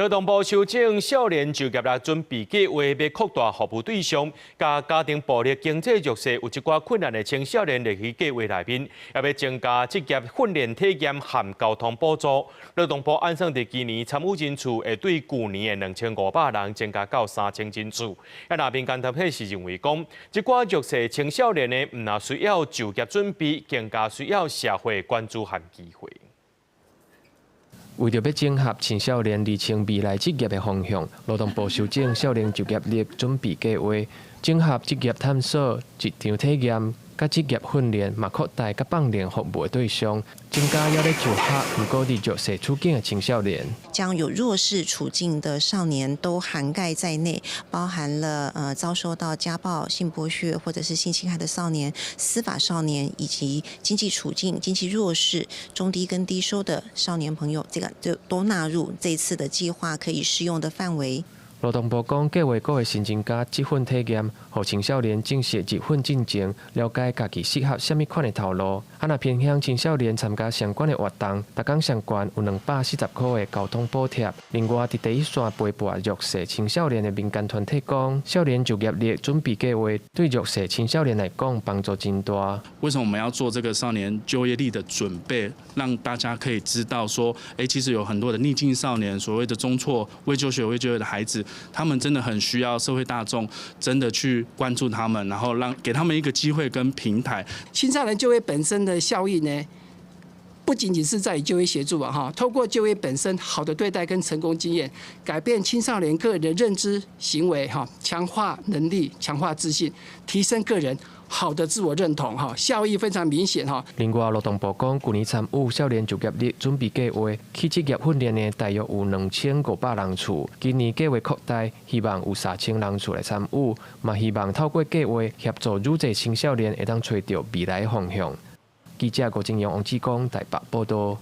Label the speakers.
Speaker 1: 勞動部修正少年就業力準備計劃，欲擴大服務對象，共家庭暴力、經濟弱勢有一寡困難的青少年列佇計劃內面，也欲增加職業訓練體驗和交通補助。勞動部按算佇今年參與人次會對舊年的2500人增加到3000人次。啊，若民間團體是認為講，這寡弱勢青少年呢，毋但需要就業準備，更加需要社會關注和機會。
Speaker 2: 為著欲整合青少年釐清未來職業的方向，勞動部修正少年就業力準備計劃，整合職業探索、職場體驗、佮職業訓練，嘛擴大佮放寬服務的對象，增加猶咧就學，毋過佇弱勢處境的青少年。
Speaker 3: 將有弱勢處境的少年都涵蓋在內，包含了遭受到家暴、性剝削或者是性侵害的少年、司法少年，以及經濟處境、經濟弱勢、中低跟低收的少年朋友，這個就都納入這次的計劃可以適用的範圍。
Speaker 2: 勞動部講，計劃閣會新增加職訓體驗，予青少年正式入訓進前，了解家己適合啥物款的頭路。啊，若偏鄉青少年參加相關的活動，逐工上懸有240塊的交通補貼。另外，佇第一線陪伴弱勢青少年的民間團體講，少年就業力準備計劃對弱勢青少年來講幫助真大。
Speaker 4: 為什麼我們要做這個少年就業力的準備，讓大家可以知道說，其實有很多的逆境少年，所謂的中輟、未就學、未就業的孩子，他們真的很需要社會大眾真的去關注他們，然後讓給他們一個機會跟平台。
Speaker 5: 青少年就業本身的效益呢，不僅僅是在於就業協助啊，哈，透過就業本身好的對待跟成功經驗，改變青少年個人的認知行為，哈，強化能力，強化自信，提升個人好的自我認同，哈，效益非常明顯，哈。
Speaker 2: 另外，勞動部講，舊年參與少年就業力準備計劃去職業訓練的大約有2500人次，今年計劃擴大，希望有3000人次來參與，嘛希望透過計劃協助愈濟青少年會當揣著未來方向。記者郭正陽、王志剛台北報道。